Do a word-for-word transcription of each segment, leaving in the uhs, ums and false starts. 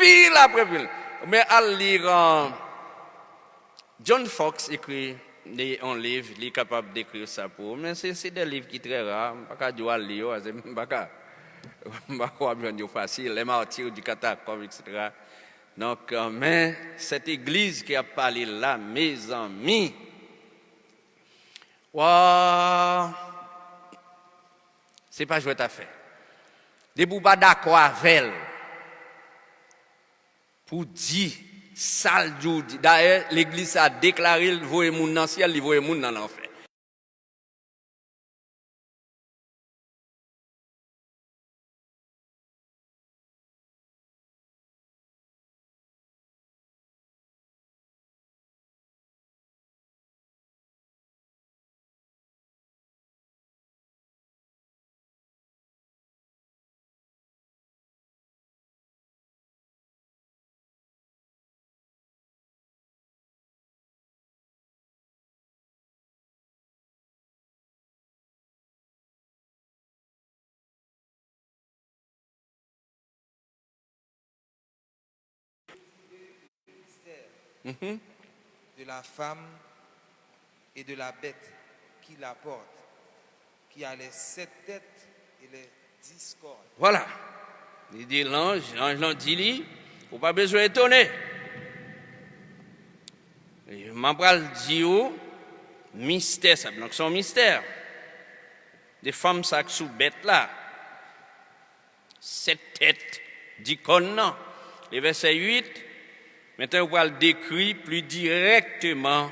Pil apre pil. Men al li, euh, John Fox ekri de, yon liv, li kapab dekri sa pou ou. Men se, se de liv ki trè ra. M pa ka di w al li yo, paske m pa ka, m pa ka w ap jwenn yo fasil. Les Martyrs du Catacombe, et cetera. Donk, euh, men, cette église ki ap pale la, mezanmi, wa, se pa jwèt afè. Depi w pa dakò avè l, pou di sa l di w di. Dayè, legliz sa deklare l voye moun nan syèl, li voye moun nan lanfè. Mhm. De la femme et de la bête qui la porte, qui a les sept têtes et les dix cornes. Vwala. Li di lanj, lanj lan di li, ou pa bezwen etone. M ap pral di ou mistè sa, donk se yon mistè. De fanm sa k sou bèt la. Sèt tèt, dis kòn nan. Le vèsè uit, mentnan yo pral dekri pli dirèkteman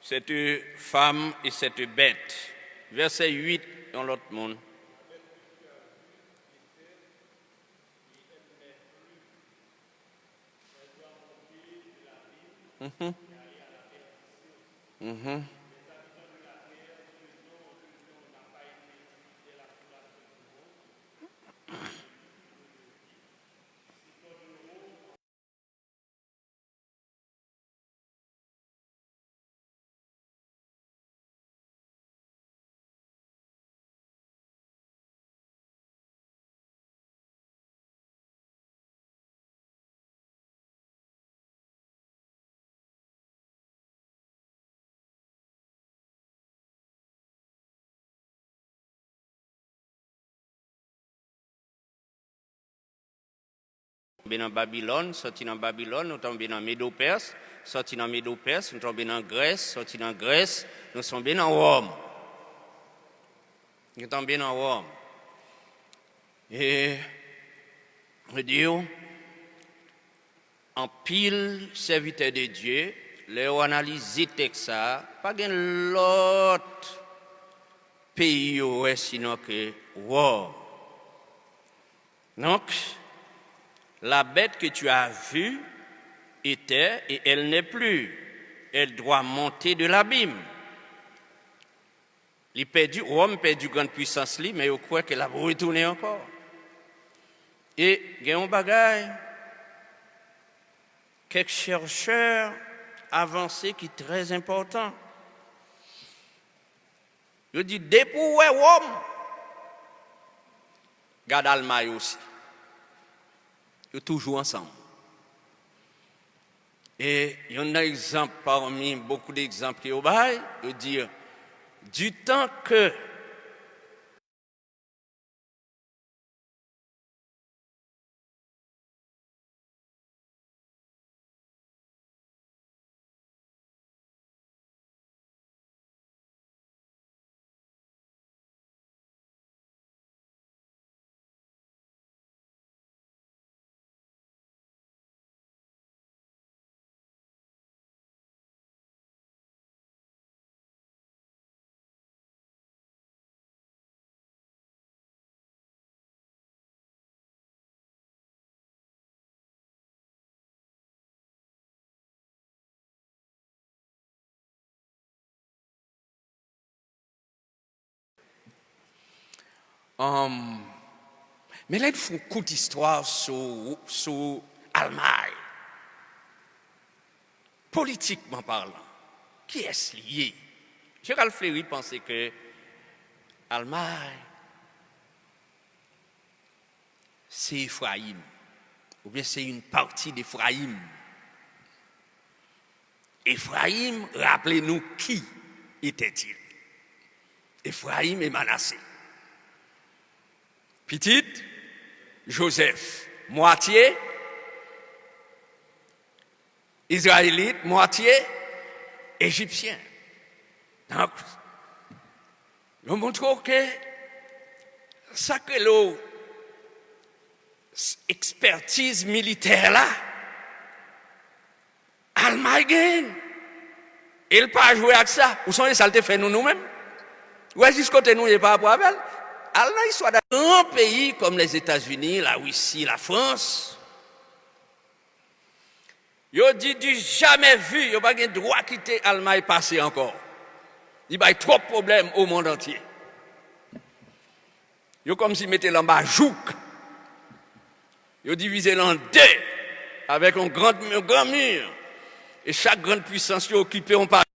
cette femme et cette bête. Vèsè uit, yon lòt moun. Mhm. Mhm. Tonbe nan Babilòn, sòti nan Babilòn, nou tonbe nan Medo Pès, sòti nan Medo Pès, nou tonbe nan Grès, sòti nan Grès, nou tonbe nan Wòm. Nou tonbe nan Wòm. E, nou di w, anpil sèvitè de Dye, lè yo analize tèks sa a, pa gen lòt peyi yo wè sinon ke Wòm. Donc, la bête que tu as vue était et elle n'est plus. Elle doit monter de l'abîme. Li pèdi, Wòm pèdi grann pwisans li, men yo kwè ke l ap retounen ankò. E gen yon bagay, kèk chèchè avanse ki trè enpòtan. Yo di, depi w wè Wòm, gad Almay osi. Yo toujou ansanm. E youn nan egzanp, parmi beaucoup d'exemples ke yo bay, yo di, du temps que Anm, men lè n fè yon kout istwa sou, sou Almay, politikman palan, kiyès li ye? Gérald Fleury panse ke Almay se Efrayim. Oubyen c'est une partie d'Éphraïm. Éphraïm, rappelez-nous qui était-il? Éphraïm et Manassé. Pitit Joseph, mwatye Izrayelit, mwatye Ejipsyen. Donk, yo montre w ke sa k rele w s-, ekspètiz militè la, Almay genyen l. E l pa jwe ak sa. Ou sonje sa l te fè nou, nou menm? Ou wè jis kote nou ye pa rapò avè l? Al nan istwa da gran peyi kòm Lèzetazini, Larisi, Lafrans. Yo di du jamais vu, yo pa gen dwa kite Almay pase ankò. Li bay twòp pwoblèm o mond antye. Yo kòmsi mete l anba jouk. Yo divize l an de avèk yon gran, yon gran mi. E chak grann pwisans yo okipe yon pa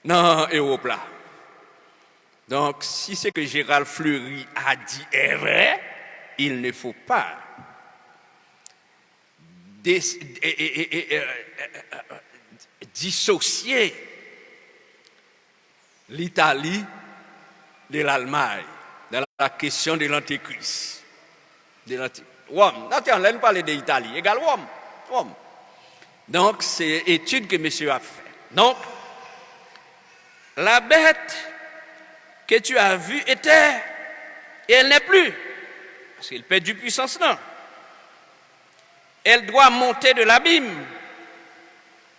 nan Ewòp la. Donc, si ce que Gérald Fleury a dit est vrai, il ne faut pas dé-, é, é, é, é, euh, euh, euh, dissocier l'Italie de l'Allemagne dans la question de l'antéchrist. De l'anti-, Wòm, nan tè an, lè nou pale de Itali, egal Wòm. Wòm. Donk, se etid ke mesye a fè. Donk, la bête que tu as vue était, et elle n'est plus. Paske l pèdi pwisans lan. Elle doit monter de l'abîme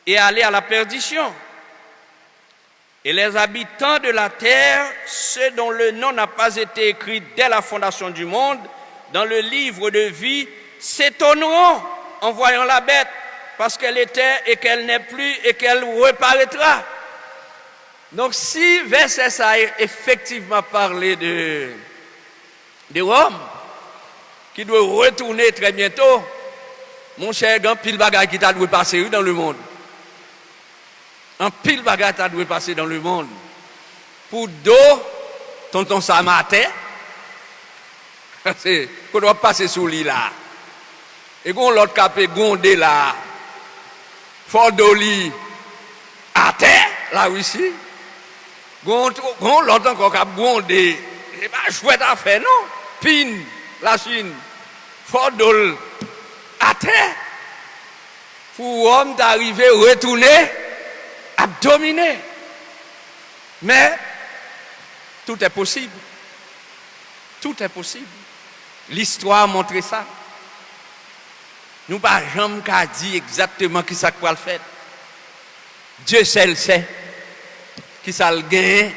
et aller à la perdition. Et les habitants de la terre, ceux dont le nom n'a pas été écrit dès la fondation du monde dans le livre de vie, s'étonneront en voyant la bête, parce qu'elle était et qu'elle n'est plus et qu'elle reparaîtra. Donk, si vèsè sa a efektivman pale de de Wòm, ki dwe retounen trè byento, monchè, gen anpil bagay ki ta dwe pase, wi, dans le monde. Anpil bagay ta dwe pase dans le monde. Pou do Tonton Sam atè, se kote w ap pase sou li la. E gen yon lòt k ape gwonde la. Fò do li atè, Larisi. Gon, gon lòt ankò k ap gwonde. Se pa jwèt afè, non. Pin, Lachin. Fò do l atè. Pou Wòm ta rive retounen ap domine. Men, tout est possible. Tout est possible. Listwa montre sa. Nou pa janm ka di egzakteman kisa k pral fèt. Dieu seul sait kisa l genyen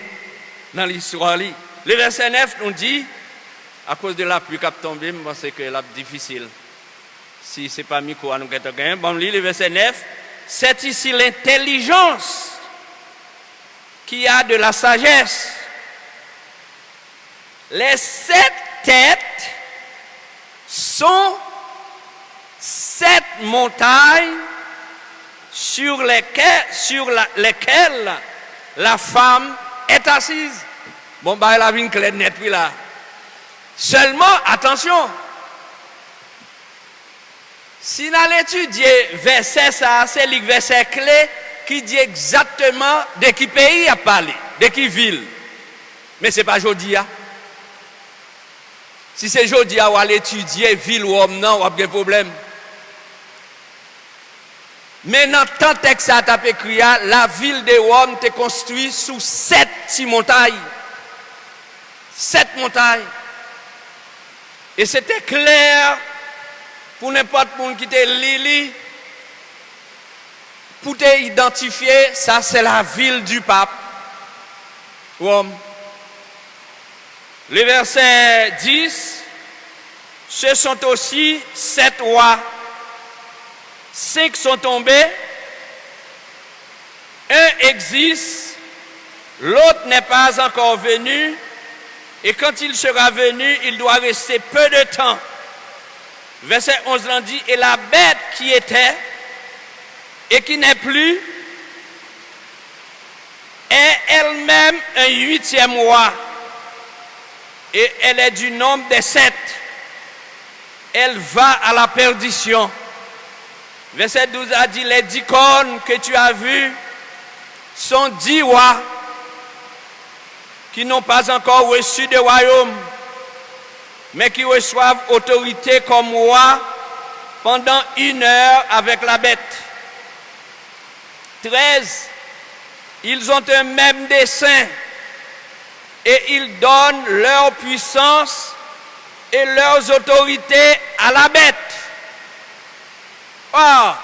nan listwa li. Le vèsè nèf nou di, akoz de lapli k ap tonbe, m panse ke l ap difisil. Si se pa mikwo a nou gentan genyen, ban m li le vèsè nèf. C'est ici l'intelligence qui a de la sagesse. Les sept têtes sont sept montagnes sur lesquelles, sur la, lesquelles la femme est assise. Bon, bagay la vin klè nèt, wi, la. Sèlman, atansyon, si n al etidye vèsè sa a, se li k vèsè kle ki di egzakteman de ki peyi y ap pale, de ki vil. Men se pa jodi a. Si se jodi a w al etidye vil Wòm nan, w ap gen pwoblèm. Men nan tan tèks sa a t ap ekri a, la ville de Rome te konstwi sou sèt ti montay. Sèt montay. E se te klè pou nenpòt moun ki te li li, pou te idantifye, sa se la ville du pape, Rome. Le verset dix, ce sont aussi sept rois. Cinq sont tombés, un existe, l'autre n'est pas encore venu, et quand il sera venu, il doit rester peu de temps. Vèsè onz lan di, et la bête qui était et qui n'est plus est elle-même un huitième roi, et elle est du nombre des sept. Elle va à la perdition. Vèsè douz a di, les dix cornes que tu as vues sont dix rois qui n'ont pas encore reçu de royaume, mais qui reçoivent autorité comme rois pendant une heure avec la bête. Treize, ils ont un même dessein et ils donnent leur puissance et leurs autorités à la bête. Or,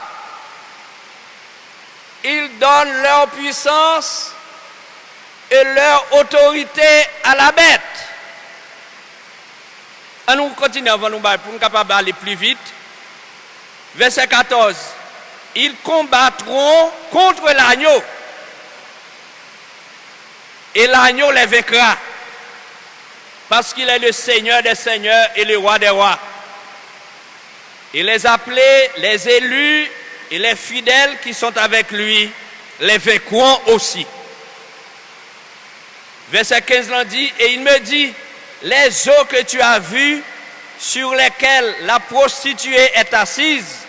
ils donnent leur puissance et leur autorité à la bête. An nou kontinye anvan nou bay, pou nou kapab ale pli vit. Vèsè katòz, ils combattront contre l'agneau, et l'agneau les vaincra, parce qu'il est le Seigneur des seigneurs et le Roi des rois. Et les appelés, les élus et les fidèles qui sont avec lui les vaincront aussi. Vèsè kenz lan di, et il me dit, les eaux que tu as vues, sur lesquelles la prostituée est assise,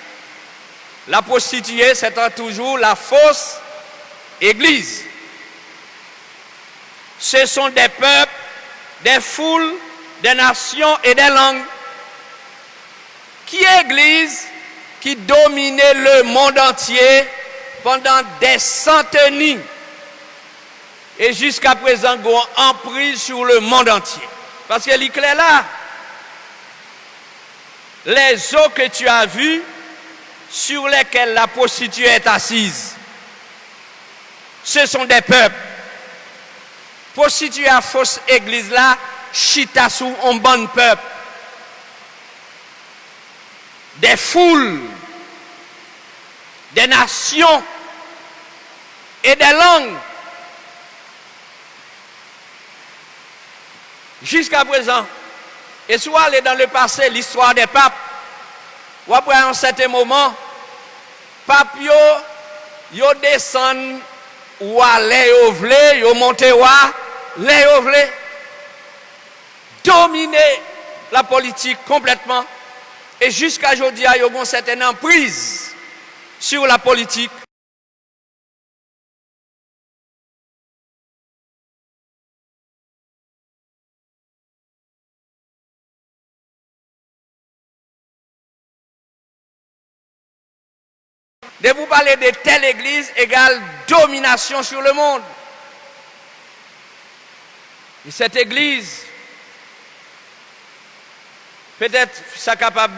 la prostituée, c'est toujou la fausse église. Ce sont des peuples, des foules, des nations et des langues. Ki egliz ki domine lemonn antye pandan dè santeni e jiskaprezan gen yon anpriz sou lemonn antye? Paske li klè la, les eaux que tu as vues, sur lesquelles la prostituée est assise, ce sont des peuples. Pwostitiye a fos egliz la chita sou yon bann pèp, des foules, des nations et des langues. Jiskaprezan, e si w ale dans le passé, l'histoire des papes, w ap wè a yon sèten moman, pap yo, yo desann wa lè yo vle, yo monte wa lè yo vle, domine lapolitik konplètman, e jiska jodi a, yo gen yon sèten anpriz sou lapolitik. Depi w pale de tèl egliz, egal dominasyon sou lemonn. E sèt egliz, petèt sa kapab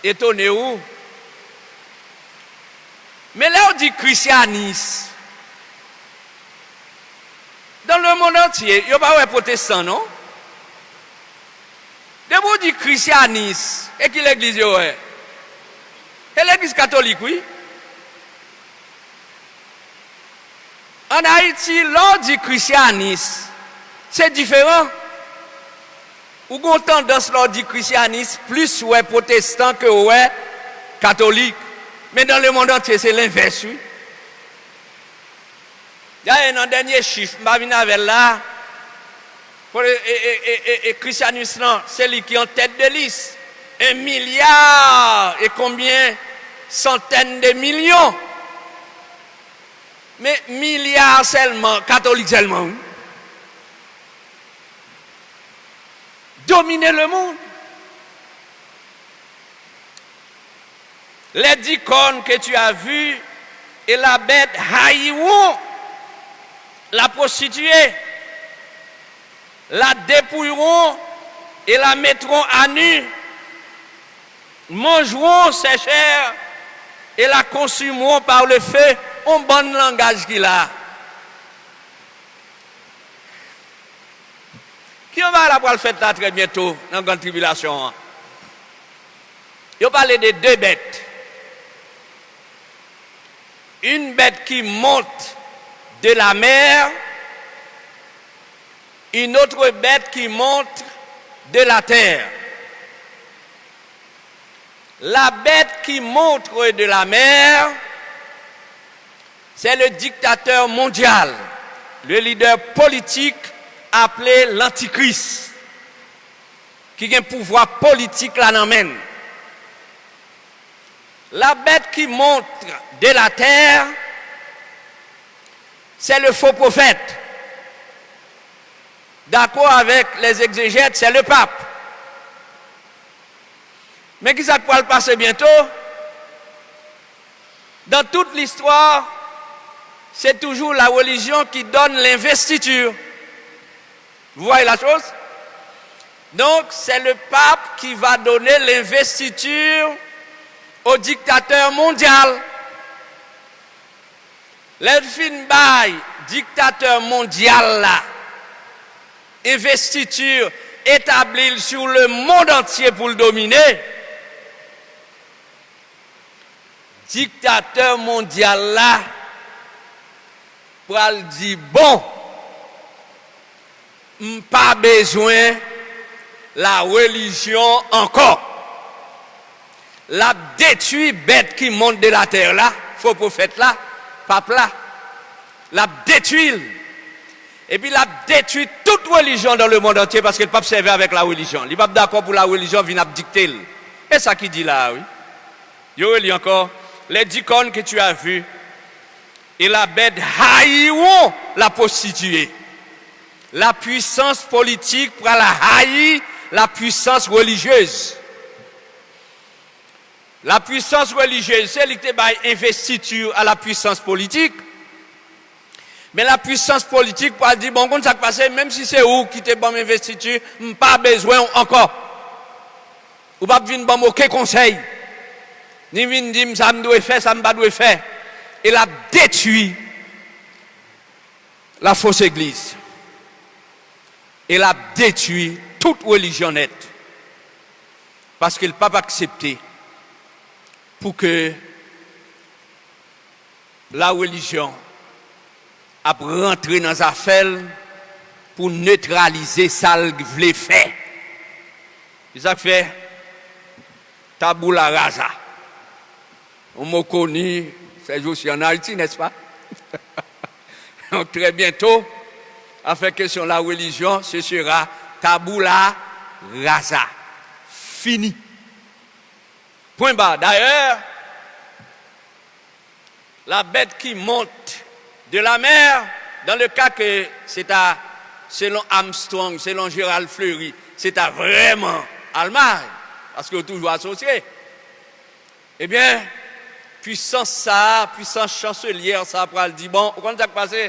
etone w, men lè w di krisyanis, dans le monde entier, yo pa wè pwotestan, non? Depi w di krisyanis, e ki legliz yo wè? E legliz katolik, wi. Ann Ayiti, lè w di krisyanis, se diferan. Ou gen yon tandans lè w di krisyanis, plis wè pwotestan ke w wè katolik. Men dans le monde entier, se lenvès, wi. Dayè, nan dènye chif, m pa vin avè l la, pou, e, e, e, e, e, krisyanis lan, se li ki an tèt de lis. Un milliard et combien centaines de millions. Men milya sèlman, katolik sèlman, wi. Domine lemonn. Les dix cornes que tu as vues et la bête haïront la prostituée, la dépouilleront et la mettront à nu, mangeront ses chairs et la consumeront par le feu. On bann langaj ki la. Ki yon bagay la pral fèt la trè byento nan grann tribilasyon an? Yo pale de de bèt. Une bête qui monte de la mer, une autre bête qui monte de la terre. La bête qui montre de la mer, c'est le dictateur mondial, le leader politique appelé l'Antichrist, ki gen pouvwa politik la nan men l. La bête qui montre de la terre, c'est le faux prophète. D'accord avec les exégètes, c'est le pape. Men ki sa k pral pase byento? Dans toute l'histoire, c'est toujours la religion qui donne l'investiture. Vous voyez la chose? Donc, c'est le pape qui va donner l'investiture au dictateur mondial. Lè l fin bay diktatè mondyal la envestiti, etabli l sou lemonn antye pou l domine, diktatè mondyal la pral di, bon, m pa bezwen larelijyon ankò. L ap detwi bèt ki mont de latè la, fo pwofèt la, pap la. L ap detwi l. Epi l ap detwi tout relijyon dans le monde entier, paske l p ap sèvi avèk larelijyon. Li p ap dakò pou larelijyon vin ap dikte l. E sa ki di la a, wi. Yo reli ankò, les dix cornes que tu as vues, et la bête haïront la prostituée. La puissance politique pral hayi la puissance religieuse. La puissance religieuse, se li ki te bay envestiti a la puissance politique. Men la puissance politique pral di, bon, konn sa k pase, menm si se ou ki te ban m envestiti, m pa bezwen w ankò. Ou p ap vin ban m okenn konsèy, ni vin di m sa m dwe fè, sa m pa dwe fè. E l ap detwi la fausse église. E l ap detwi tout relijyon nèt. Paske l p ap aksepte pou ke larelijyon ap rantre nan zafè l pou netralize sa l vle fè. Se sa k fè tabula rasa. Un mot connu ces jours-ci en Haïti, n'est-ce pas? Donc, très bientôt, affaire question la religion, ce sera tabula rasa. Fini. Point barre. D'ailleurs, la bête qui monte de la mer, dans le cas que c'est à, selon Armstrong, selon Gérald Fleury, se ta vrèman Almay, paske yo toujou asosye, ebyen, pwisans sa a, pwisans chanselyè sa a pral di, bon, ou konn sa k pase?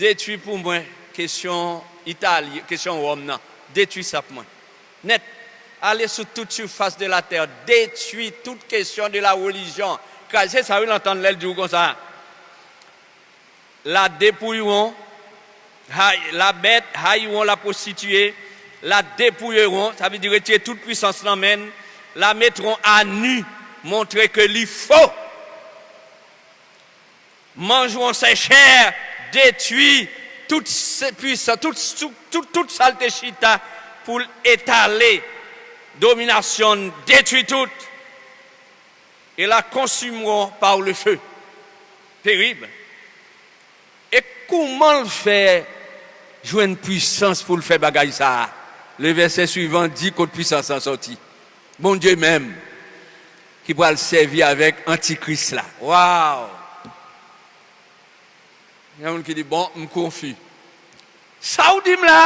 Detwi pou mwen kesyon Itali, kesyon Wòm nan. Detwi sa pou mwen. Nèt. Allez sur toute surface de la terre. Détruis toute question de la religion. Kraze sa, wi, l antann lè l di w konsa. La dépouilleront, hay-, la bête haïront la prostituée, la dépouilleront, sa vle di retire tout pwisans nan men l, la mettront à nu, montre ke li fo. Mangeront ses chairs, détruit toute puissance, tout, tout, tout, tout sa l te chita pou l etale dominasyon l, detwi tout. Et la consumeront par le feu. Terib. E kouman l fè jwenn pwisans pou l fè bagay sa a? Le vèsè swivan di kot pwisans lan sòti. Bondye menm ki pral sèvi avèk antikris la. Waw! Gen moun ki di, bon, m konfi. Sa w di m la?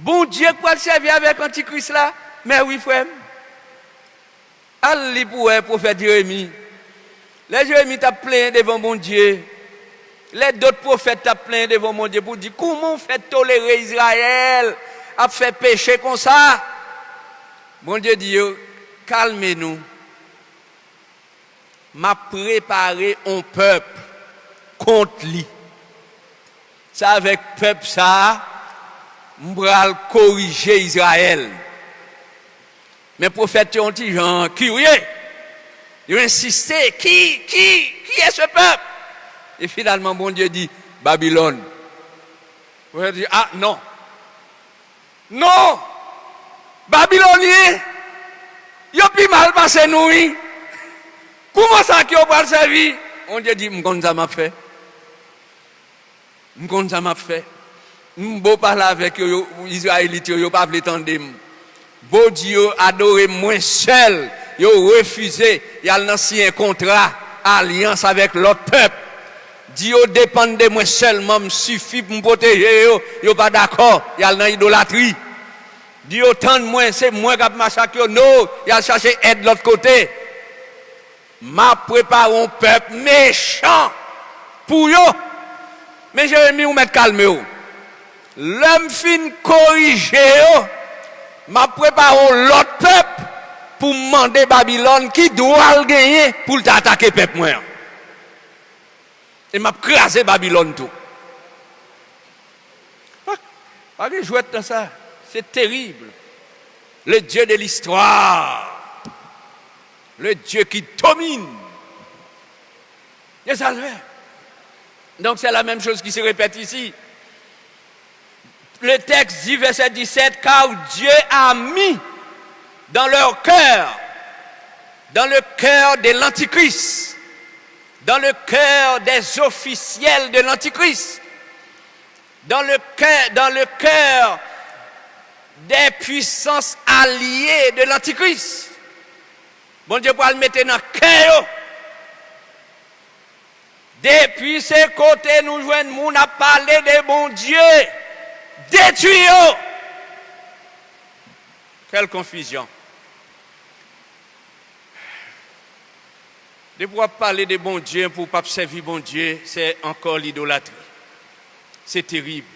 Bondye k pral sèvi avèk antikris la? Mè wi, frè m. Al li pou wè pwofèt Jeremi. Lè Jeremi t ap plenyen devan Bondye, lè dòt pwofèt t ap plenyen devan Bondye pou di, kouman w fè tolere Izrayèl ap fè peche konsa? Bondye di yo, kalme nou. M ap prepare yon pèp kont li. Se avèk pèp sa a, m pral korije Izrayèl. Men pwofèt yo yon ti jan kirye. Yo ensiste, ki, ki, qui est ce peuple? E finalman, Bondye di, Babilòn. Pwofèt di, a, non. Non! Babilòn li ye! Yo pi mal pase nou, wi. Kouman sa ke yo pral sèvi? Bondye di, "M konn sa m ap fè. M konn sa m ap fè. M bo pale avèk yo, yo, Izrayelit yo, yo pa vle tande m. Bo di yo adore mwen sèl, yo refize, y al nan siyen kontra, alyans avèk lòt pèp. Di yo depann de mwen sèlman, m sifi pou m pwoteje yo, yo pa dakò, y al nan idolatri. Di yo tann mwen, se mwen k ap mache ak yo, no, y al chache èd lòt kote." M ap prepare yon pèp mechan pou yo. Men Jeremi, ou mèt kalme w. Lè m fin korije yo, m ap prepare yon lòt pèp pou m mande Babilòn ki dwa l genyen pou l ta atake pèp mwen an. E m ap kraze Babilòn tou. Pa, pa gen jwèt nan sa. Se terib. Le Dieu de l'histoire. Le Dieu qui domine. E sa l fè. Donc c'est la même chose qui se répète ici. Le texte dit, verset dix-sept, car Dieu a mis dans leur cœur, dans le cœur de l'Antichrist, dans le cœur des officiels de l'Antichrist, dans le cœur, dans le cœur des puissances alliées de l'Antichrist. Bondye pral mete nan kè yo. Depi se kote nou jwenn moun ap pale de Bondye, detwi yo. Quelle confusion. Depi w ap pale de Bondye, pou w p ap sèvi Bondye, se ankò lidolatri. Se terib.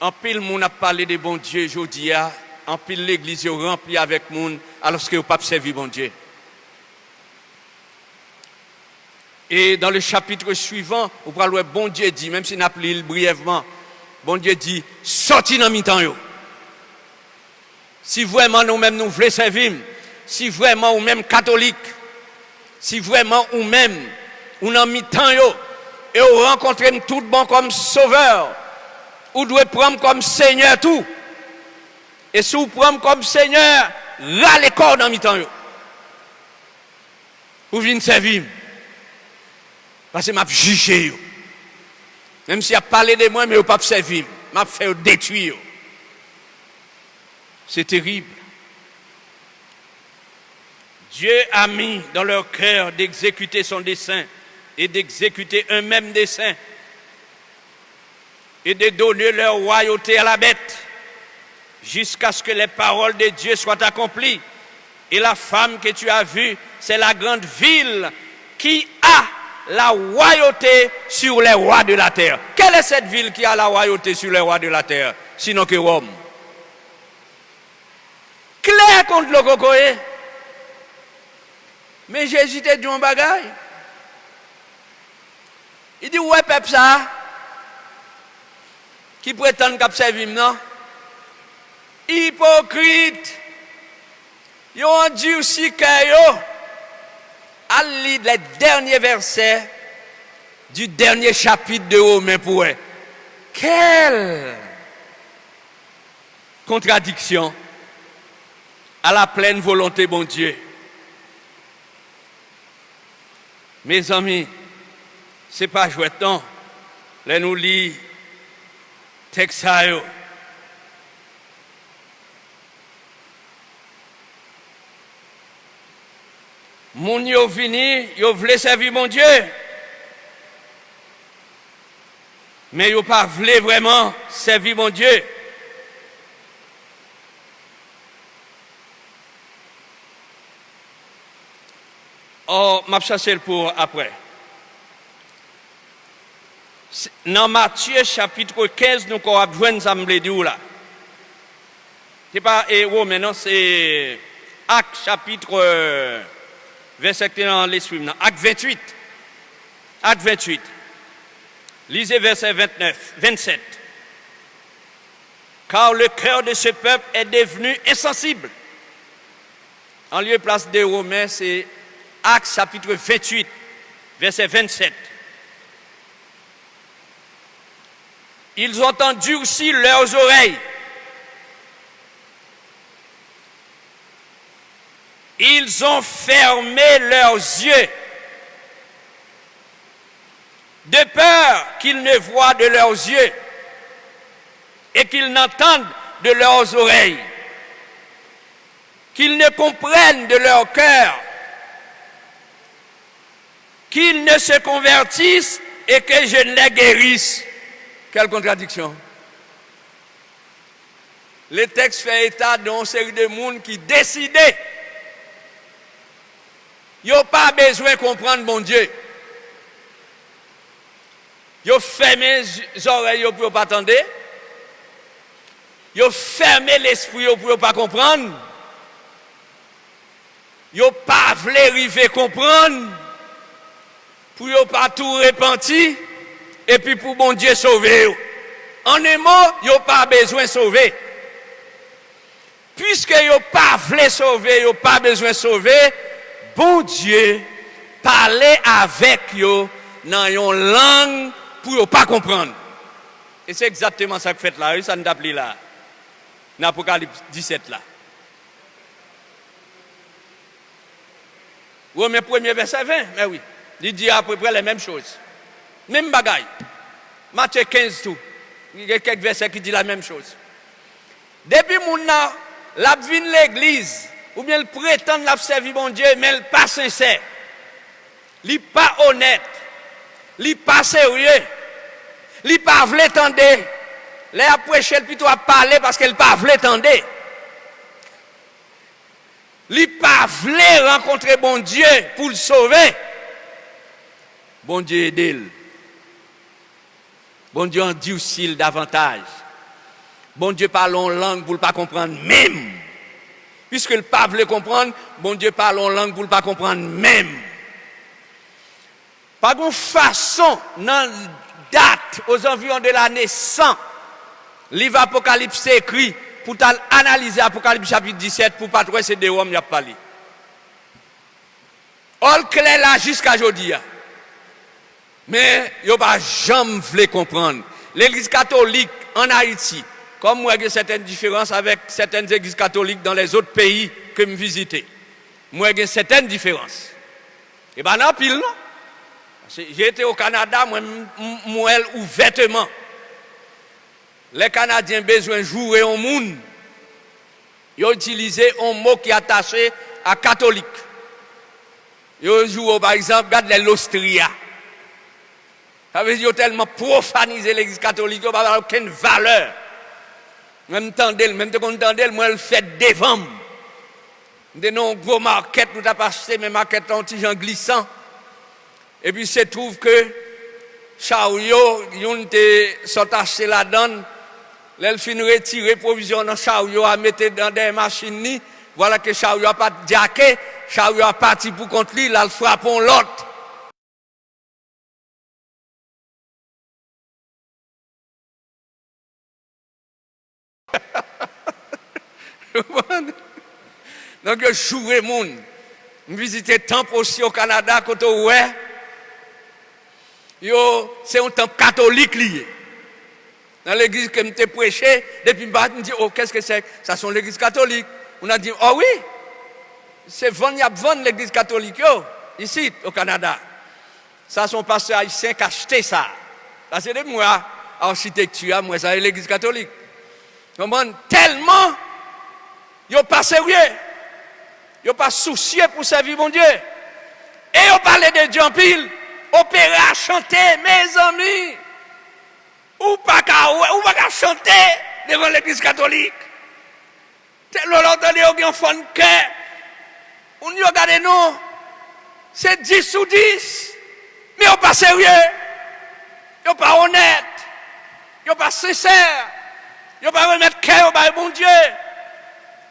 Anpil moun ap pale de Bondye jodi a, anpil legliz yo ranpli avèk moun, alòske yo p ap sèvi Bondye. E dans le chapitre suivant, ou pral wè Bondye di, menm si n ap li l briyèvman, Bondye di, sòti nan mitan yo. Si vrèman nou menm nou vle sèvi m, si vrèman ou menm katolik, si vrèman ou menm ou nan mitan yo, e ou rankontre m tout bon kòm sovè, ou dwe pran m kòm senyè tou. E si w pran m kòm senyè, rale kò w nan mitan yo. Pou vin sèvi m. Paske m ap jije yo. Menm si y ap pale de mwen, men yo p ap sèvi m. M ap fè yo detwi yo. C'est terrible. Dieu a mis dans leur cœur d'exécuter son dessein et d'exécuter un même dessein et de donner leur royauté à la bête, jusqu'à ce que les paroles de Dieu soient accomplies. Et la femme que tu as vue, c'est la grande ville qui a la royauté sur les rois de la terre. Quelle est cette ville qui a la royauté sur les rois de la terre, sinon que Rome? Klè kon dlo kokoye. Men Jezi te di yon bagay. Li di, "Ou wè pèp sa a ki pretann k ap sèvi m nan? Ipokrit! Yo andisi kè yo." Al li les derniers versets du dernier chapitre de Romains pou wè. Quelle contradiction à la pleine volonté Bondye. Mezanmi, se pa jwèt non, lè nou li tèks sa yo. Moun yo vini, yo vle sèvi Bondye, men yo pa vle vrèman sèvi Bondye. Ò, m ap chache l pou w aprè. S-, nan Matye chapit kenz, nou ko ap jwenn sa m vle di w la. Se pa, e, Women, non, se Ak chapit, e, vèsè ki te nan lespri m nan. Ak venntuit. Ak venntuit. Lisez verset vingt-neuf, vingt-sept. Car le cœur de ce peuple est devenu insensible. An lye plas de Women, se Ak chapit venntuit, vèsè vennsèt. Ils ont endurci leurs oreilles. Ils ont fermé leurs yeux, de peur qu'ils ne voient de leurs yeux et qu'ils n'entendent de leurs oreilles, qu'ils ne comprennent de leur cœur, qu'ils ne se convertissent et que je ne les guérisse. Quelle contradiction! Le tèks fè eta de yon seri de moun ki deside yo pa bezwen konprann Bondye. Yo fèmen z-, zòrèy yo pou yo pa tande. Yo fèmen lespri yo pou yo pa konprann. Yo pa vle rive konprann pou yo pa tou repanti epi pou Bondye sove yo. An en mo, yo pa bezwen sove. Piske yo pa vle sove, yo pa bezwen sove, Bondye pale avèk yo nan yon lang pou yo pa konprann. E se egzakteman sa k fèt la, wi, sa n t ap li la, nan Apokalips disèt la. Women premye vèsè ven, men wi. Li di apeprè lè menm choz. Menm bagay. Matye kenz tou. Gen kèk vèsè ki di la menm choz. Depi moun nan, l ap vin legliz, oubyen l pretann l ap sèvi Bondye, men l pa sensè. Li pa onèt. Li pa serye. Li pa vle tande. Lè y ap preche, l pito ap pale paske l pa vle tande. Li pa vle rankontre Bondye pou l sove. Bondye ede l. Bondye andisi l davantaj. Bondye pale yon lang pou l pa konprann menm. Piske l pa vle konprann, Bondye pale yon lang pou l pa konprann menm. Pa gen yon fason nan dat, ozanviwon de lane san, liv Apokalips te ekri, pou w t al analize Apokalips chapit disèt, pou w pa t wè se de Wòm y ap pale. Ò, l klè la jiska jodi a. Men, yo pa janm vle konprann. Legliz katolik ann Ayiti, kòm m wè gen sètèn diferans avèk sètèn legliz katolik dans les autres pays ke m vizite, m wè gen sètèn diferans. E pa nan anpil, non. Paske j'ai été au Canada, mwen, m, m, m wè l ouvèteman. Lè Kanadyen bezwen joure yon moun, yo itilize yon mo ki atache a katolik. Yo joure w, pa egzanp, gad lè lostri a. Sa vle di yo tèlman pwofanize legliz katolik, yo pa ba l okenn valè. Mwen, m tande l, men m te konn tande l, mwen, l fèt devan m. M te nan yon gwo makèt, nou t ap achte, men makèt la yon ti jan glisan. Epi se twouv ke charyo, youn te sot achte ladan l, lè l fin retire pwovizyon nan charyo a, mete nan dèyè machin li, vwala ke charyo a pa t dyake, charyo a pati pou kont li, l al frape yon lòt. Donk, yo joure moun. M vizite tanp osi o Kanada, kote w wè, yo, se yon tanp katolik li ye. Nan legliz ke m te preche, depi m pa, m di, "Oh, qu'est-ce que c'est? Sa se yon legliz katolik." Moun nan di, "Oh wi, se vann y ap vann legliz katolik yo, isit, o Kanada." Sa se yon pastè ayisyen k achte sa. Paske depi m wè achitekti a, m wè sa se legliz katolik. Konprann? Tèlman yo pa serye. Yo pa sousye pou sèvi Bondye. E yo pale de Dye anpil. Opera, chante, mezanmi. Ou pa ka wè, ou pa ka chante devan legliz katolik. Te lè w tande yo gen yon fòn kè. Moun yo gade nou. Se dis sou dis. Men yo pa serye. Yo pa onèt. Yo pa sensè. Yo pa remèt kè yo bay Bondye.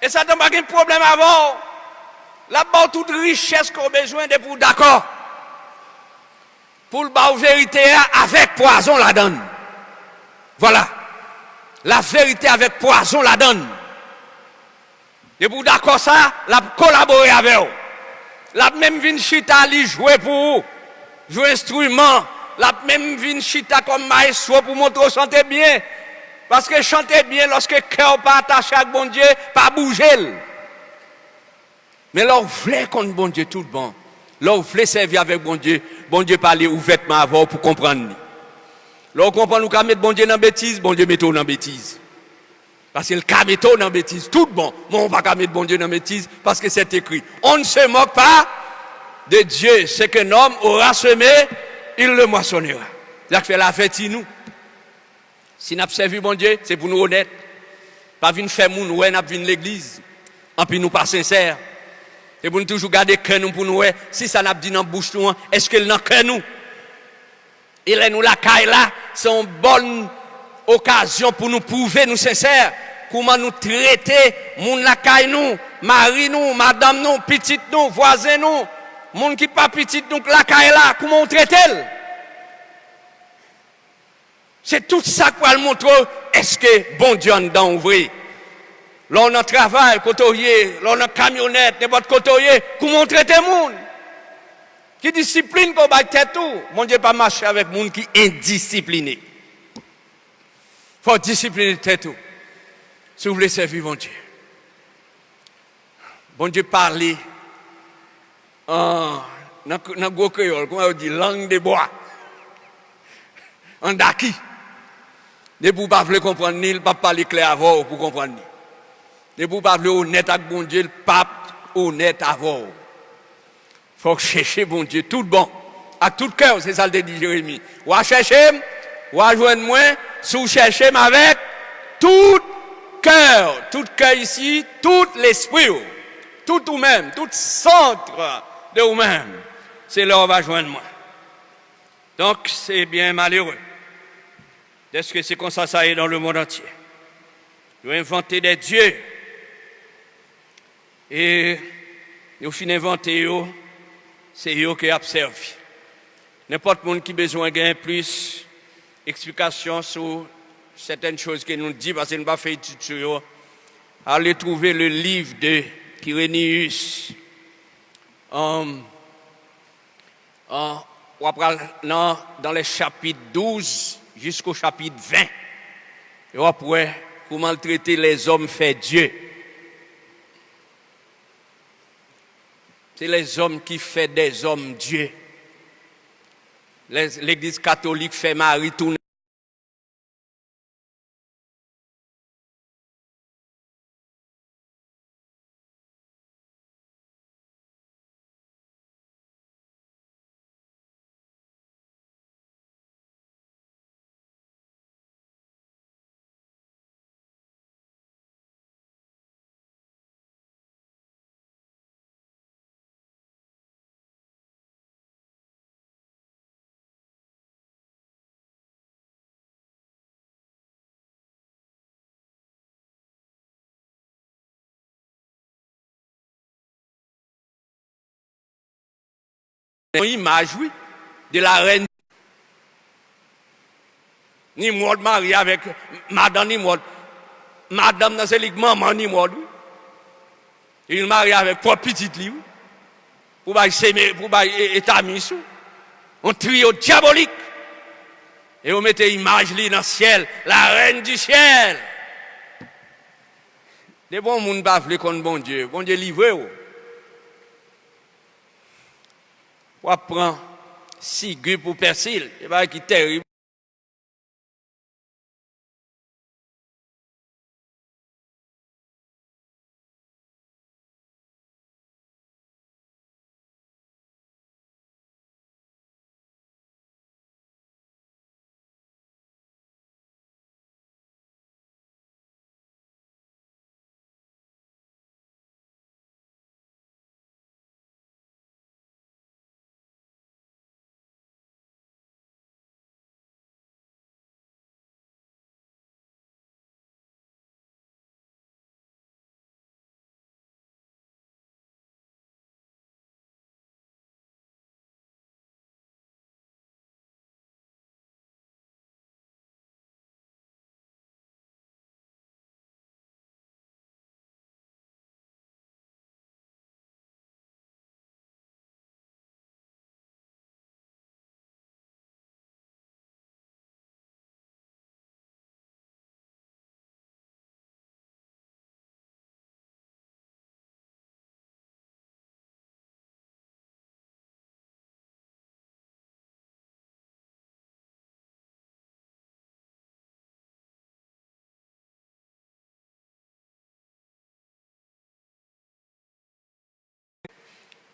E Satan pa gen pwoblèm avè w. L ap ba w tout richès ke w bezwen depi w dakò. Pou l ba w verite a avèk pwazon ladan l. Vwala. Laverite avèk pwazon ladan l. Depi w dakò sa, l ap kolabore avè w. L ap menm vin chita, li jwe pou ou. Jwe enstriman. L ap menm vin chita kòm mayestwo pou montre w chante byen. Paske chante byen, lòske kè w pa atache ak Bondye, pa bouje l. Men lè w vle konn Bondye tout bon, lè w vle sèvi avèk Bondye, Bondye pale ouvètman avè w pou konprann li. Lè w konprann ou ka met Bondye nan betiz, Bondye mete w nan betiz. Paske l ka mete w nan betiz tout bon, men w pa ka met Bondye nan betiz, paske c'est écrit, on ne se moque pas de Dieu, ce qu'un homme aura semé, il le moissonnera. Sa k fè l avèti nou. Si n ap sèvi Bondye, se pou nou onèt. Pa vin fè moun wè n ap vin legliz, anpi nou pa sensè. Se pou nou toujou gade kè nou pou nou wè si sa n ap di nan bouch nou an, èske l nan kè nou. E lè nou lakay la, se yon bòn okazyon pou nou pwouve nou sensè. Kouman nou trete moun lakay nou, mari nou, madanm nou, pitit nou, vwazen nou, moun ki pa pitit nou lakay la, kouman w trete l? Se tout sa k pral montre w èske Bondye anndan w vre. Lè w nan travay, kote w ye, lè w nan kamyonèt, nenpòt kote w ye, kouman w trete moun? Ki disiplin ke w bay tèt ou? Bondye pa mache avèk moun ki endisipline. Fò w disipline tèt ou si w vle sèvi Bondye. Bondye pale an, nan, nan gwo kreyòl, kòman yo di, lang de bwa, an daki. Depi w pa vle konprann li, li p ap pale klè avè w pou w konprann li. Depi w pa vle onèt ak Bondye, li p ap onèt avè w. Fò w chèche Bondye tout bon, ak tout kè w, se sa l te di Jeremi. W a chèche m, w a jwenn mwen, si w chèche m avèk tout kè w, tout kè isi, tout lespri w, tout ou menm, tout sant de ou menm, se la w va jwenn mwen. Donk, se byen malere dèske se konsa sa ye dans le monde entier. Yo envante de dye, e yo fin envante yo, se yo ke y ap sèvi. Nenpòt moun ki bezwen gen plis eksplikasyon sou sètèn choz ke nou di, paske nou pa fè etid sou yo, ale twouve le livre de Kirenius. An, w ap pral nan, dans les chapitres douze jusqu'au chapitre vingt. E w ap wè kouman l trete lèzòm fè dye. Se lèzòm ki fè dèzòm dye. Lè, legliz katolik fè Mari tounen. Yon imaj, wi, de la rèn. Nimwòd marye avèk madan Nimwòd. Madanm nan se li k manman Nimwòd, wi. Li marye avèk pwòp pitit li, wi. Pou bay seme, pou bay e, e Tamis, wi. Yon triyo dyabolik. E yo mete imaj li nan syèl, la reine du ciel. Depi yon moun pa vle konn Bondye, Bondye livre w. W ap pran sigi pou pèsi l. Se bagay ki tèrib.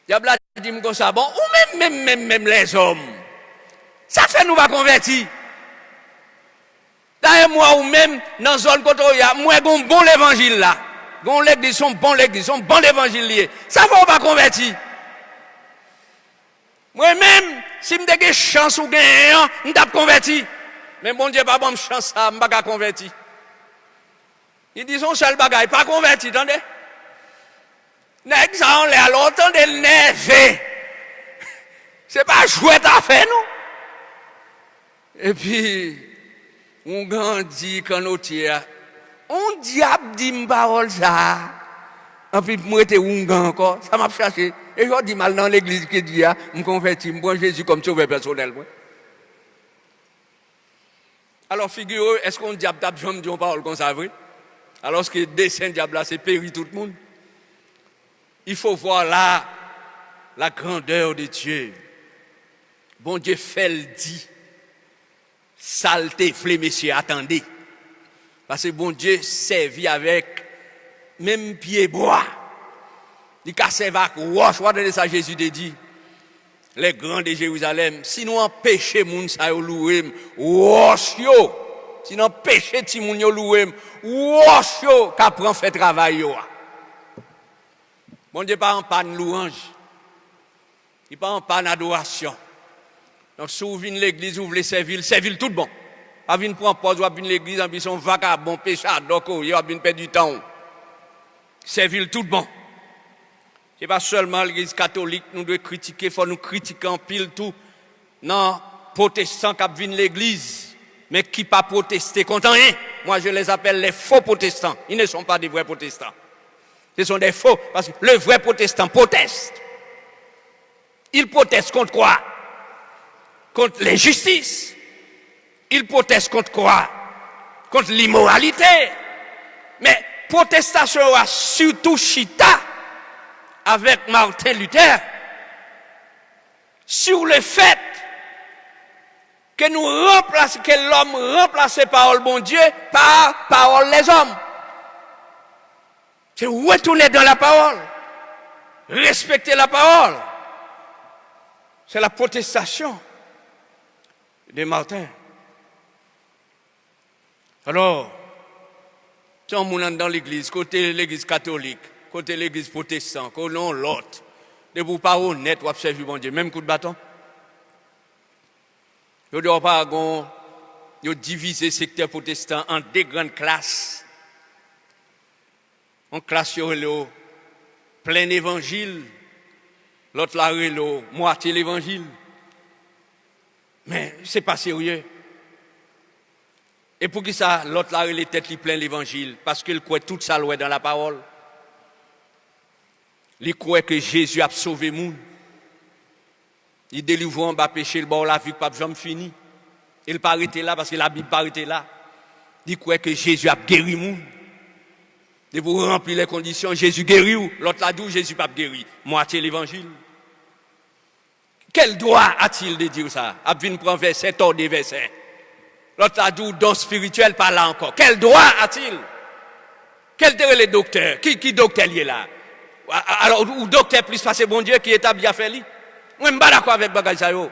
Dyab la di m konsa, bon, ou menm, menm, menm, menm lèzòm, sa k fè nou pa konvèti? Dayè, m wè ou menm nan zòn kote w ye a, m wè gon bon levanjil la. Gon legliz, se yon bon legliz, se yon bon levanjil li ye. Sa fè w pa konvèti? Mwen menm, si m te gen chans ou genyen an, m t ap konvèti. Men Bondye pa ban m chans sa, m pa ka konvèti. Li di se yon sèl bagay, pa konvèti, tande. Nèg sa anlè, alò w tande l nève. Se pa jwèt afè non. Epi, oungan di kannotye a, on dyab di m pawòl sa a. Anpi m rete oungan ankò, sa m ap chache? E jodi m al nan legliz ki di a, m konvèti, m pran Jezi kòm sovè pèsonèl mwen. Alò, figire w, èske yon dyab t ap janm di yon pawòl konsa vre? Alòske desen dyab la se peri tout moun. Il faut voir la, la grandeur de Dieu. Bondye fè l di sa l te vle mesye a tande. Paske Bondye sèvi avèk menm pyebwa. Li ka sèvi ak wòch. W a tande sa Jezi te di? Les grands de Jérusalem, si nou anpeche moun sa yo louwe m, wòch yo, si nou anpeche timoun yo louwe m, wòch yo ka pran fè travay yo a. Bondye pa an pàn louwanj. Li pa an pàn adorasyon. Donk, si w vin legliz, ou vle sèvi l, sèvi l tout bon. Pa vin pran pòz w ap vin legliz, anpi se yon vakabon, pechadò ke w ye, w ap vin pèdi tan w. Sèvi l tout bon. Se pa sèlman legliz katolik nou dwe kritike, fò nou kritike anpil tou nan pwotestan k ap vin legliz, men ki pa pwoteste kont anyen. Moi, je les appelle les faux protestants. Ils ne sont pas des vrais protestants. Ce sont des faux, parce que le vrai protestant proteste. Il proteste contre quoi? Contre l'injustice. Il proteste contre quoi? Contre l'immoralité. Men pwotestasyon yo a sitou chita avèk Martin Luther sur le fait que nous remplaçons, que l'homme remplace parole Bondye par parole les hommes. C'est retourner dans la parole, respecter la parole. C'est la protestation de Martin. Alò, se yon moun anndan legliz, kote legliz katolik, kote legliz pwotestan, kote yon lòt, depi w pa onèt, w ap sèvi Bondye, menm kout baton. Jodi a, w pa gon, yo divize sektè pwotestan an de grann klas. Yon klas yo rele w plen evanjil, lòt la rele w mwatye levanjil. Men, se pa serye. E poukisa lòt la rele tèt li plen levanjil? Paske l kwè tout sa l wè nan lapawòl. Li kwè ke Jezi ap sove moun. Li delivre w anba peche, li ba w lavi k p ap janm fini. E l pa rete la, paske Labib pa rete la. Li kwè ke Jezi ap geri moun. Depi w ranpli lè kondisyon, Jezi geri w. Lòt la di w Jezi p ap geri. Mwatye levanjil. Quel droit a-t-il de dire sa? Ap vin pran vèsè, tòde vèsè. Lòt la di w don spirityèl pa la ankò. Quel droit a-t-il? Kè l te rele doktè. Ki, ki doktè l ye la? A, a, alò, ou, ou doktè plis pase Bondye ki etabli afè li? Mwen, m pa dakò avèk bagay sa yo.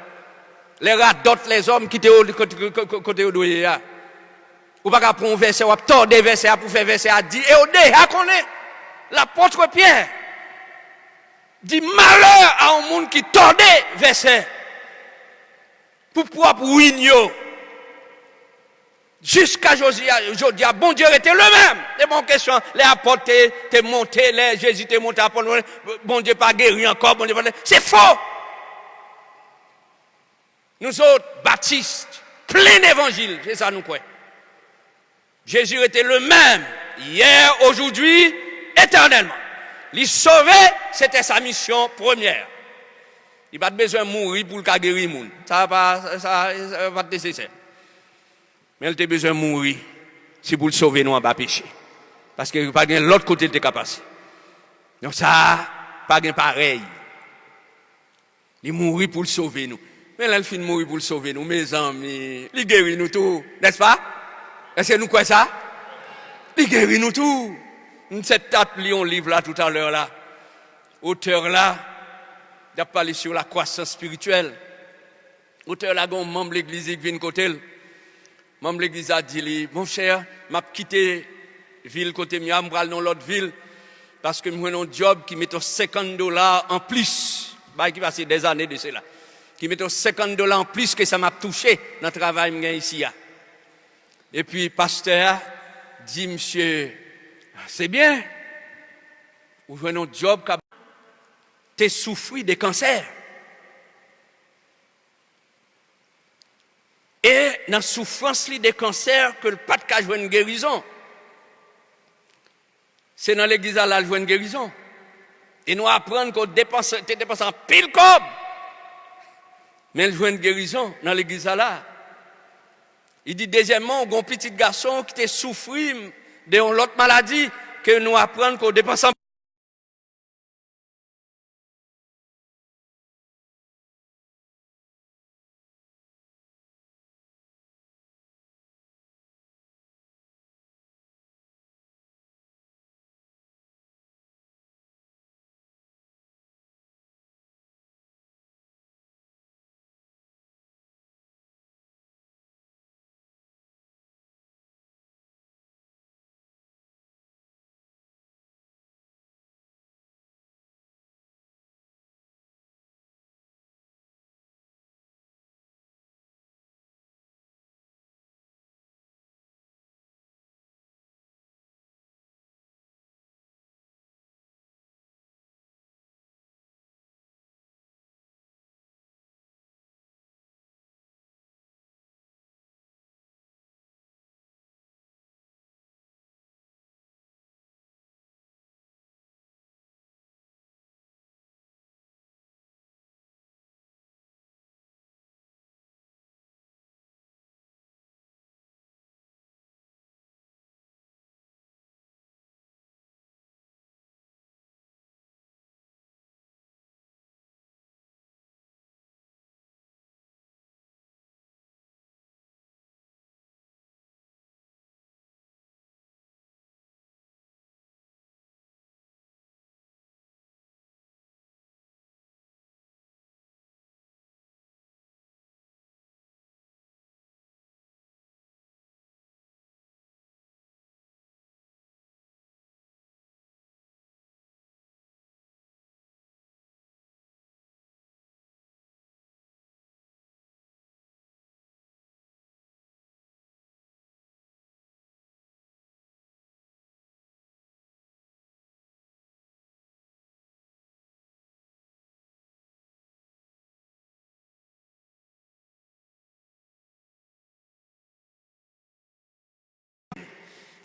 Les radòt lèzòm kite yo kote, kote, kote yo dwe ye a. Ou pa ka pran yon vèsè, w ap tòde vèsè a pou fè vèsè a di, e yo deja konnen. Lapòt Pyè di malè a yon moun ki tòde vèsè pou pwòp win yo. Jiska jodi a, jodi a, Bondye rete le menm. Se pa yon kesyon, lè apòt te, te monte, lè Jezi te monte apòt, Bondye pa geri ankò, Bondye pa. Se fo! Nou zòt, batis, plen evanjil, se sa nou kwè. Jezi rete le menm, yè, ojodwi, etènèlman. Li sove, se te sa misyon premyè. Li pa t bezwen mouri pou l ka geri moun. Sa pa, sa, sa pa t nesesè. Men l te bezwen mouri, se pou l sove nou anba peche. Paske pa gen lòt kote l te ka pase. Donk sa, pa gen parèy. Li mouri pou l sove nou. Men lè l fin mouri pou l sove nou, mezanmi, li geri nou tou, nèspa? Èske nou kwè sa? Li geri nou tou. M sèt t ap li yon liv la toutalè la. Otè la, T ap pale sou la kwasans espirityèl. Otè la gen yon manm legliz li vin kote l. Manm legliz la di li, monchè, m ap kite vil kote m ye a, m pral nan yon lòt vil, paske m jwenn yon djòb ki mete yon senkant dola anplis, bagay ki pase dèzane de sela, ki mete yon senkant dola anplis ke sa m ap touche nan travay m gen isi a. Epi pastè a di misye, se byen, ou jwenn yon djòb k ap te soufri de kansè. E nan soufrans li de kansè ke l pa t ka jwenn gerizon. Se nan legliz la l al jwenn gerizon. E nou aprann ke w depanse, te depanse anpil kòb. Men l jwenn gerizon nan legliz la. Li di, dezyèmman, w gen yon pitit gason ki te soufri de yon lòt maladi ke nou aprann ke w depanse anpil.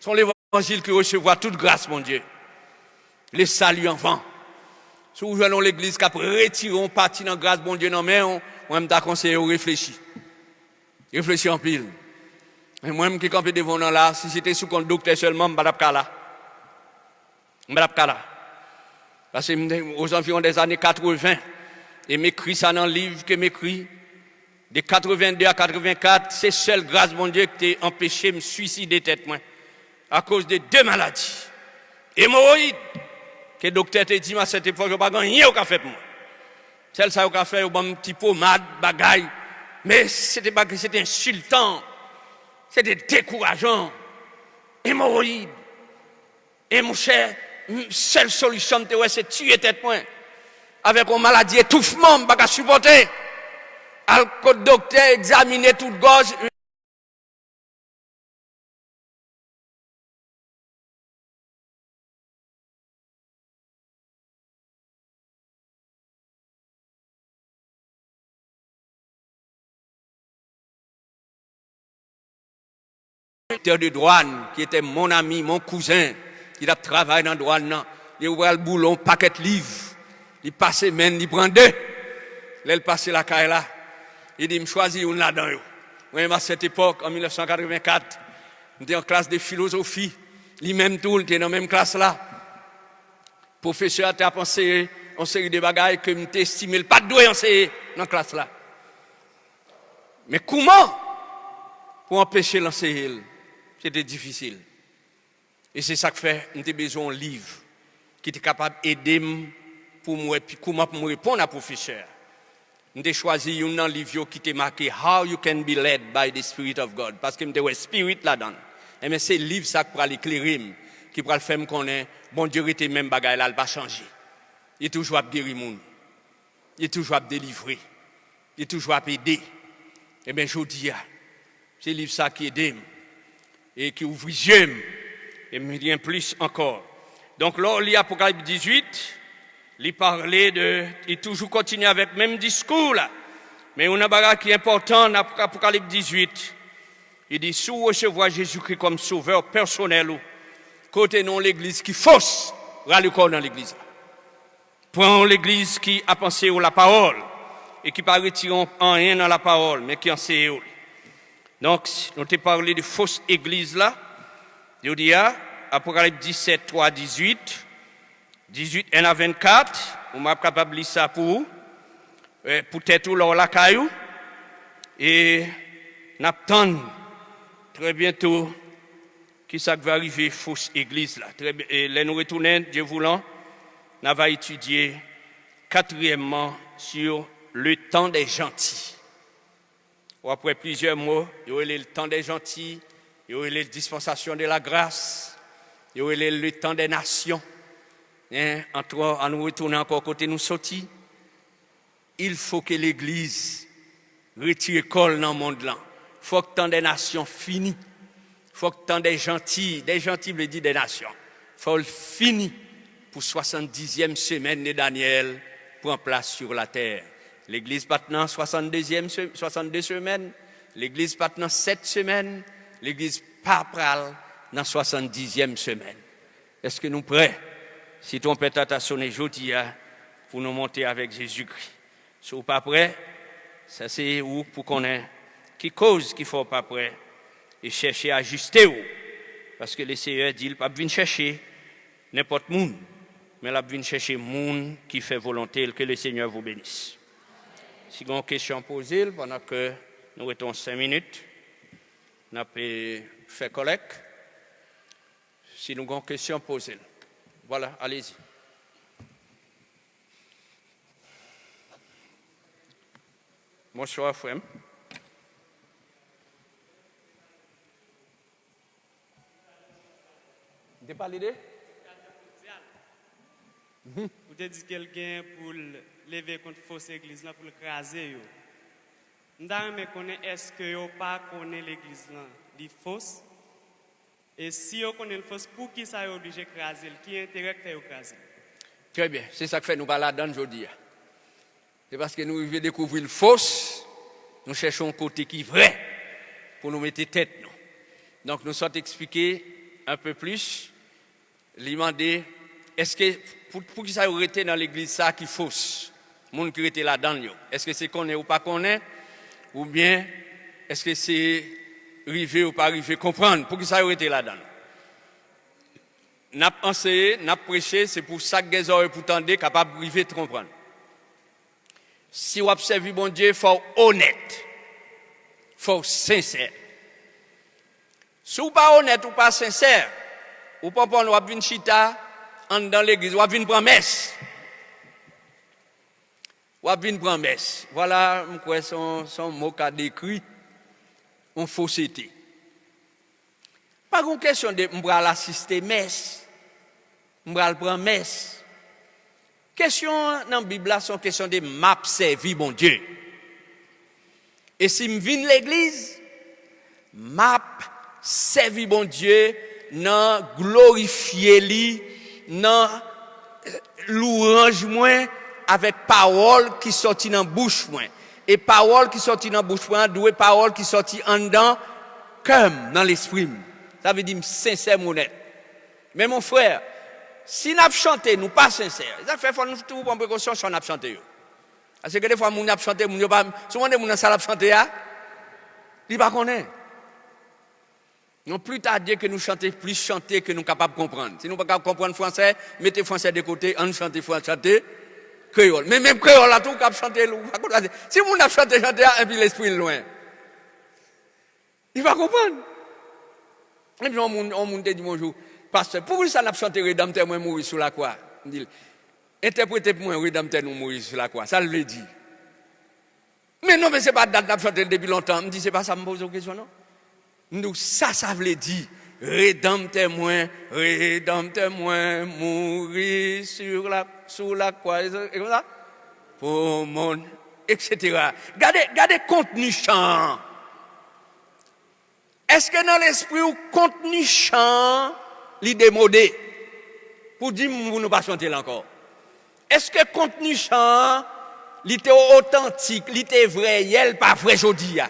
Se yon levanjil ki resevwa tout gras Bondye. Le salut en vain. Si w jwenn yon legliz k ap retire yon pati nan gras Bondye nan men w, mwen, m ta konseye w reflechi. Reflechi anpil. Men mwen, m ki kanpe devan w nan la, si se te sou kont doktè sèlman, m pa t ap ka la. M pa t ap ka la. Paske m te, ozanviwon dèzane katreven, e m ekri sa nan liv ke m ekri, de katreven de a katreven kat, se sèl gras Bondye ki te anpeche m swiside tèt mwen, akoz de de maladi. Emowoyid, ke doktè te di m a sèt epòk, yo pa gen anyen yo ka fè pou mwen. Sèl sa yo ka fè, yo ban m ti pomad, bagay. Men se te bagay, se te ensiltan. Se te dekourajan. Emowoyid. E monchè, m, sèl solisyon m te wè, se tiye tèt mwen. Avèk yon maladi etoufman, m pa ka sipòte. Al kot doktè, egzamine tout gòj. Direktè de dwàn, ki te mon ami, mon kouzen, ki t ap travay nan dwàn nan, li pral boule yon pakèt liv. Li pase men l, li pran de. Lè l pase lakay la, li di, m chwazi youn ladan yo. Mwen menm, a sèt epòk, an mil nèf san katreven kat, m te an klas de filozofi. Li menm tou, li te nan menm klas la. Pwofesè a t ap anseye yon seri de bagay ke m te estime l pa t dwe anseye nan klas la. Men kouman pou anpeche l anseye l, se te difisil. E se sa k fè m te bezwen yon liv ki te kapab ede m pou m wè pi- kouman pou m reponn a pwofesè a. M te chwazi youn nan liv yo ki te make How You Can Be Led by the Spirit of God, paske m te wè spirit ladan l. Enben, se liv sa k pral eklere m, ki pral fè m konnen Bondye rete menm bagay la, l pa chanje. Li toujou ap geri moun. Li toujou ap delivre. Li toujou ap ede. Enben, jodi a, se liv sa ki ede m e ki ouvri zye m. E m gen plis ankò. Donk, lè w li Apokalips dizuit, li pale de, li toujou kontinye avèk menm diskou la. Men yon nan bagay ki enpòtan nan Apokalips dizuit, li di, si w resevwa Jezikri kòm sovè pèsonèl ou, kote nan yon legliz ki fos, rale kò w nan legliz la. Pran yon legliz ki ap anseye w lapawòl e ki pa retire anyen nan lapawòl, men ki anseye w li. Donk, nou te pale de fos egliz la. Jodi a, Apokalips disèt, twa, dizuit, dizuit, en a vennkat, ou m ap kapab li sa pou ou, eh, pou tèt ou, lè w lakay ou. E n ap tann trè byento ki sa k va rive fos egliz la. Trè byen, e lè nou retounen, Dye voulan, n ava etidye katriyèmman sur le temps des gentils. W ap wè plizyè mo, yo rele l tan dè janti, yo rele l dispansasyon de la gras, yo rele l le temps des nations. En, antre, ann retounen ankò kote nou soti. Il faut que legliz retire kò l nan mond lan. Fòk tan dè nasyon fini. Fòk tan dè janti, dè janti vle di dè nasyon. Fò l fini pou swasanndizyèm semèn de Danyèl pran plas sur la tè. Legliz pa t nan swasanndezyèm se-, swasannde semèn, legliz pa t nan sèt semèn, legliz pa pral nan swasanndizyèm semèn. Èske nou prè? Si twonpèt la ta sonnen jodi a pou nou monte avèk Jezikri. Si w pa prè, sa se ou pou konnen ki koz ki fè w pa prè e chèche ajiste w. Paske Lesenyè di l p ap vin chèche nenpòt moun, men l ap vin chèche moun ki fè volonte l. Que le Seigneur vous bénisse. Si gen yon kesyon, poze l pandan ke nou rete yon senk minit. N ap, eh, fè kòlèk. Si nou gen yon kesyon, poze l. Vwala, alezi. Bonswa, frè m. M te pale de? Ou te di ke l gen pou l leve kont fos egliz lan, pou l kraze yo. M ta renmen konnen, èske yo pa konnen legliz lan li fos? E si yo konnen l fos, poukisa yo oblije kraze l? Ki enterè k fè yo kraze l? Trè byen, se sa k fè nou pa ladan l jodi a. Se paske nou rive dekouvri l fos, nou chèche yon kote ki vrè pou nou mete tèt nou. Donk, nou sot eksplike un peu plus. Li mande, èske, pou, poukisa yo rete nan legliz sa ki fos? Moun ki rete ladan l yo. Èske se konnen ou pa konnen, oubyen èske se rive ou pa rive konprann? Poukisa yo rete ladan l? N ap anseye, n ap preche, se pou sa k gen zòrèy pou tande kapab rive konprann. Si w ap sèvi Bondye, fò w onèt. Fò w sensè. Si w pa onèt, ou pa sensè, ou konprann w ap vin chita anndan legliz, w ap vin pran mès. W ap vin pran mès. Vwala, m kwè se yon, se yon mo ka dekri yon fosete. Pa gen kesyon de m pral asiste mès, m pral pran mès. Kesyon an nan Bib la, se yon kesyon de m ap sèvi Bondye. E si m vin legliz, m ap sèvi Bondye nan glorifye li, nan louwanj mwen avèk pawòl ki sòti nan bouch mwen. E pawòl ki sòti nan bouch mwen an dwe pawòl ki sòti anndan kè m, nan lespri m. Sa vle di m sensè, m onèt. Men mon frè, si n ap chante, nou pa sensè, sa fè fò nou toujou pran prekosyon sa n ap chante yo. Paske gen defwa moun ap chante, moun yo pa, si w mande moun nan sa l ap chante a, li pa konnen. Non, pli ta Dye ke nou chante plis chante ke nou kapab konprann. Si nou pa ka konprann fransè, mete fransè de kote, ann chante fran-, chante kreyòl. Men menm kreyòl la tou, w ka ap chante l, ou pa konn sa. Si moun ap chante chante a, enpi lespri l lwen. Li pa konprann. Epi yon moun, yon moun te di m yon jou, pastè, poukisa n ap chante Redanmtè mwen mouri sou lakwa? M di l, Entèprete pou mwen, Redanmtè nou mouri sou lakwa. Sa l vle di? Men non, men se pa dat n ap chante l depi lontan. M di, se pa sa m poze w kesyon, non. M di w, sa sa vle di, Redanmtè mwen, Redanmtè mwen mouri sou la, sou lakwa, e konsa, pou moun, et cetera. Gade, gade kontni chan an. Èske nan lespri w kontni chan an li demode? Pou di m pou nou pa chante l ankò. Èske kontni chan an li te otantik, li te vrè yè, l pa vrè jodi a?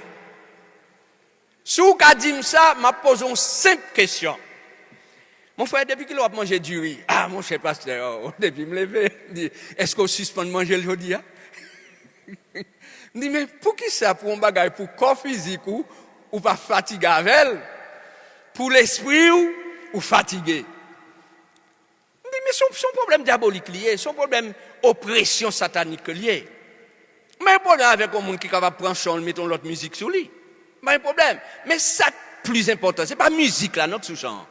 Si w ka di m sa, m ap poze yon senp kesyon. Monfrè, depi kilè w ap manje diri? Ah, monchè pastè, oh, depi m leve, m di, èske w sispann manje l jodi a? M di, men poukisa pou yon bagay pou kò fizik ou, ou pa fatige avè l, pou lespri w, ou fatige? M di, men se yon, se yon pwoblèm dyabolik li ye, se yon pwoblèm opresyon satanik ke li ye. M pa gen pwoblèm avèk yon moun ki kapab pran chan l, mete yon lòt mizik sou li. M pa gen pwoblèm. Men sa k plis enpòtan, se pa mizik la non k sou chan an.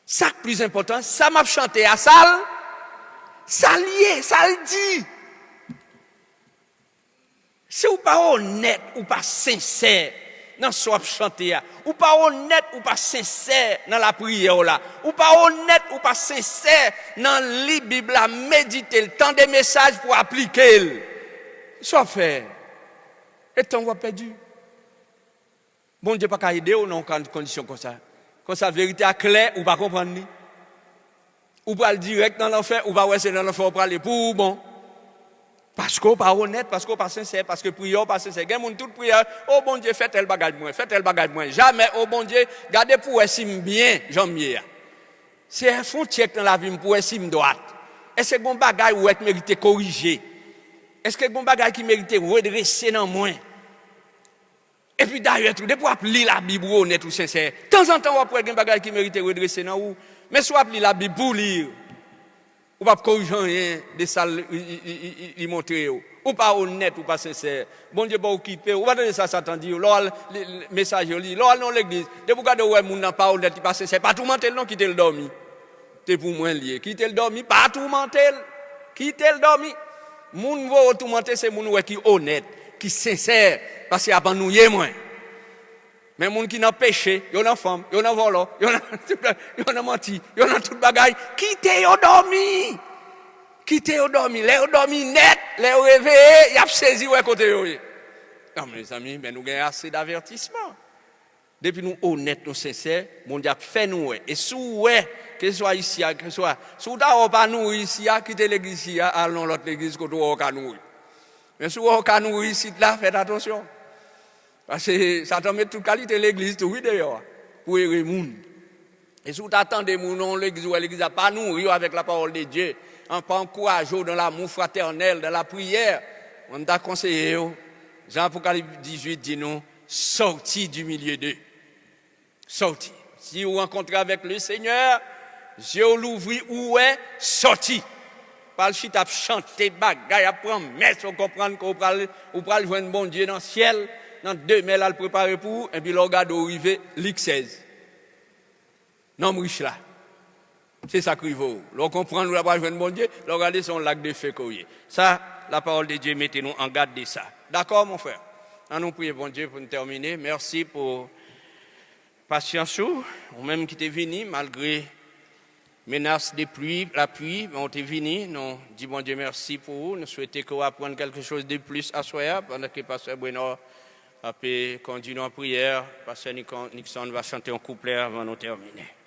Sa k plis enpòtan, sa m ap chante a, sa l, sa l ye, sa l di. Si w pa onèt, ou pa sensè nan sa w ap chante a, ou pa onèt, ou pa sensè nan lapriyè w la, ou pa onèt, ou pa sensè nan li Bib la, medite l, tande mesaj pou aplike l, sa w ap fè? E tan w ap pèdi. Bondye pa ka ede w nan yon kondisyon konsa. Konsa, verite a klè, ou pa konprann li. Ou pral dirèk nan lanfè, ou pa wè se nan lanfè w prale pou ou bon. Paske w pa onèt, paske w pa sensè, paske priyè w pa sensè. Gen moun tout priyè, "O Bondye, fè tèl bagay pou mwen, fè tèl bagay pou mwen." Jamè, "O Bondye, gade pou wè si m byen jan m ye a." Se fè yon tchèk nan lavi m pou wè si m dwat. Èske gen yon bagay ou wè ki merite korije? Èske gen yon bagay ki merite redrese nan mwen? Epi dayè tou, depi w ap li Labib, ou onèt, ou sensè, tanzantan w ap wè gen bagay ki merite redrese nan ou. Men si w ap li Labib pou li, ou p ap korije anyen de sa l, li, li, li, li, li montre w. Ou pa onèt, ou pa sensè. Bondye pa okipe w. Ou pa tande sa Satan di w? Lè w al li, li, mesaj yo li, lè w al nan yon legliz, depi w gade w wè moun nan pa onèt, li pa sensè, pa toumante l non, kite l dòmi. Se pou mwen l ye. Kite l dòmi, pa toumante l. Kite l dòmi. Moun voye w toumante se moun ou wè ki onèt, ki sensè, paske ap annwiye mwen. Men moun ki nan peche, yo nan fanm, yo nan vòlò, yo nan, yo nan manti, yo nan tout bagay, kite yo dòmi. Kite yo dòmi. Lè yo dòmi nèt, lè yo reveye, y ap sezi wè kote yo ye. Non, mezanmi, men nou gen ase davètisman. Depi nou onèt, nou sensè, Bondye ap fè nou wè. E si w wè, keseswa isi a, keseswa, si w ta wè w pa nouri isi a, kite legliz isi a, al nan lòt legliz kote w wè w ka nouri. Men si w wè w ka nouri isit la, fèt atansyon. Paske Satan met tout kalite legliz tou, wi, deyò a, pou ere moun. E si w ta tande moun nan yon legliz, ou wè legliz la pa nouri w avèk la parole de Dieu, an, pa ankouraje w dans l'amour fraternel, dans la prière, mwen, m ta konseye w, jan Apokalips dizuit di nou, sorti du milieu d'eux. Sòti. Si ou rankontre avèk le Senyè, zye w louvri, ou wè, sòti. Pa al chita ap chante bagay, ap pran mès, ou konprann ke ou pral, ou pral jwenn Bondye nan syèl, nan demen l al prepare pou ou, epi lè w gade w rive, lik sèz. Nonm rich la. Se sa k rive w. Lè w konprann ou la pral jwenn Bondye, lè w gade se yon lak de fe ke w ye. Sa, la parole de Dieu mete nou an gad de sa. Dakò, mon frè? Ann nou priye Bondye pou n tèmine. Mèsi pou pasyans ou, ou menm ki te vini malgre menas de pli, lapli, men ou te vini. Nou di Bondye mèsi pou ou. Nou swete ke w aprann quelque chose de plus aswè a, pandan ke pastè Brenor ap, eh, kondui nou an priyè. Pastè Nicon-, Nixon va chante yon kouplè avan nou tèmine.